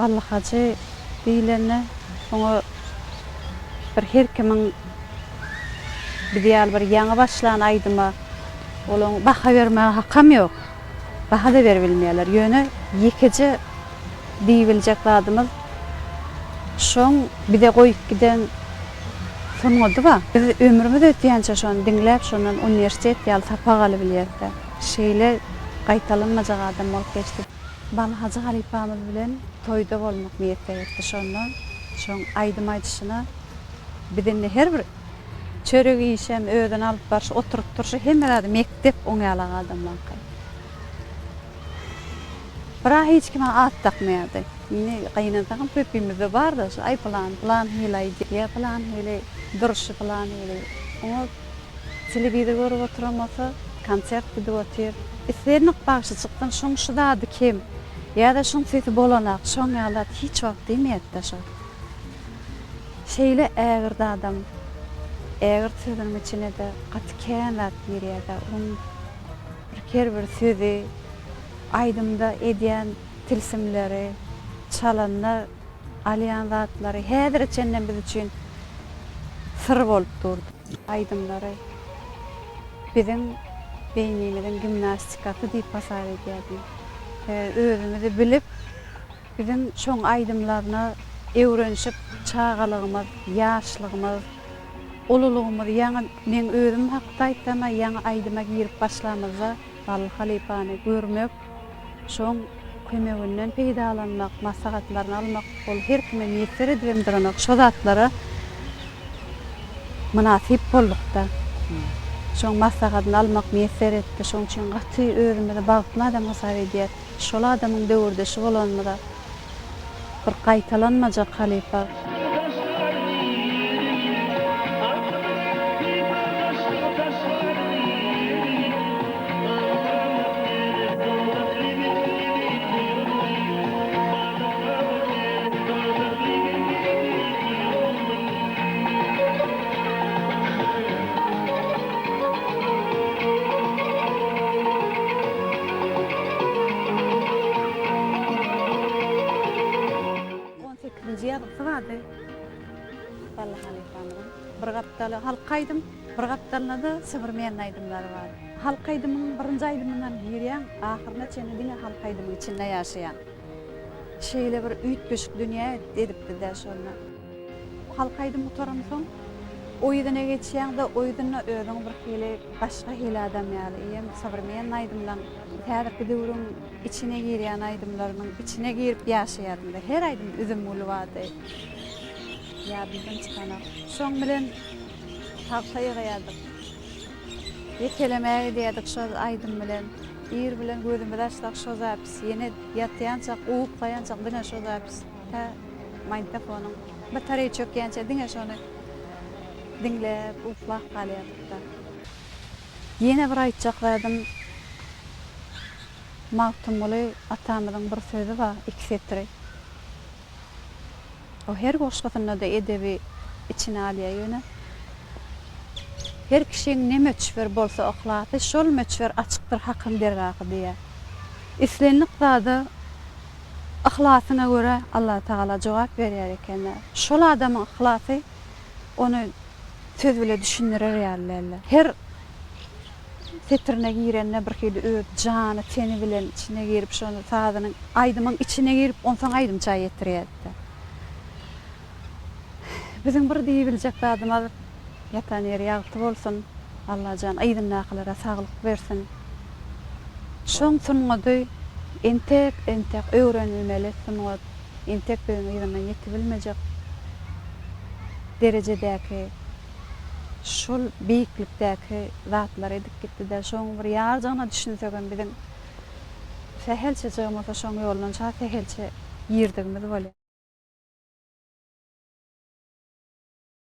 Bally hajy diýlende oňa bir her kimiň biz ýaly bir ýaňy başlan aýdyma olaň baha bermäge hakam ýok. Baha-da beribilmeýärler. Ýöne ýekeje diýibiljek zadymyz şoň bize goýup giden sungady bar. Biz ömrümiz ötýänçä şony diňläp, şondan uniwersitet ýaly sapak alybilýäs-dä. Şeýle gaýtalanmajak adam bolup geçdi. Bally hajy halypamyz bilen toýda bolmak miýesser etdi. Şonda şoň aýdym aýdyşyna biz indi her bir çörek iýişem, özüni alyp barşy, oturyp-turşy hemme zady mekdep oň ýalak adamlaňky. Bira hiç kime at dakmaýardy. Indi gynansagam köpimizde bar-da şu aý pylan, pylan hili aýdýar, pylan hili durşy pylan hili. Oňa telewizor görüp oturan bolsa, konsert gidip otyr. Islendik bagşy çyksyn şoň şu zady kem ýa-da şoň sesi bolanak, şoň ýaly zat hiç wagt diýmeýärdi-de şo. Şeýle ägirt adam. Ägirt sözüniň içine-de gaty kän zat girýär-de. Onuň bir her bir sözi, aýdymda edýän tilsimleri, çalanda alýan zatlary häzire çenlem biz üçin syr bolup dur. Aýdymlary biziň beýnimiziň gimnastikasy diýip hasap edýärdim. Sebäbi özümizi bilip, biziň şoň aýdymlaryna öwrenişip çagalygymyz, ýaşlygymyz, ululygymyz ýaňy meň özüm hakda aýtsam-a ýaňy aýdyma girip başlamyzda Bally halypany görmek, şoň kömeginden peýdalanmak, maslahatlaryny almak ol her kime miýesser edibem duranok. Şo zatlara mynasyp bolduk-da. Şoň maslahatyny almak miýesser etdi. Şoň üçin gaty özümizi bagtly adam hasap edýäs. Şol adamyň döwürdeşi bolanymyza. Bir gaýtalanmajak halypa. On sekizinji ýazgysy bardy Bally halypamyzyň. Bir gapdaly halk aýdym, bir gapdalynda-da sowremennyý aýdymlary bar. Halk aýdymyň birinji aýdymyndan girýäň, ahyryna çenli diňe halk aýdymyň içinde ýaşaýaň. Şeýle bir üýtgeşik dünýä edipdi-dä şonda. Halk aýdym gutaransoň, o ýüzüne geçýäň-de, o ýüzünde özüň bir hili başga hili adam ýaly, eýýäm sowremennyý aýdymlaň, häzirki döwrüň içine girýän aýdymlarynyň içine girip ýaşaýardyň-da. Her aýdym Üzümgül bardy. Ýadymdan çykanok. Şoň bilen pagta ýygýardyk. Ýekelemäge gidýärdik şol aýdym bilen. Ir bilen gözümizi açsak şo zapis, ýene ýatýançak, uklaýançak diňe şo zapis. Tä magnitofonyň batareýi çökýänçä diňe şony diňläp uklap galýardyk-da. Ýene bir aýtjak zadym, Magtymguly atamyzyň bir sözi bar, iki setiri. O her goşgusynda-da edebi içine alýar ýöne Her kişiň ne möçber bolsa yhlasy, şol möçber açykdyr Hakyň dergahy diýýär. Islendik zada yhlasyňa görä Allatagala jogap berýär eken-dä. Şol adamyň yhlasy ony söz bile düşündirer ýaly däldi. Her setirine girende bir hili öz jany, teni bilen içine girip şony sazynyň, aýdymyň içine girip onsoň aýdymça ýetirýärdi. Biziň bir diýibiljek zadymyz ýatan ýeri ýagty bolsun, Allajan yzyndakylara saglyk bersin. Şoň sungady entek entek öwrenilmeli sungat, entek biziň yzyndan ýetibilmejek derejedäki şol beýiklikdäki zatlary edip gitdi-de, şoň bir ýarjygyna düşünsegem biziň sähelçejigem bolsa şoň ýolundan şa sähelçe girdigimiz bolýar.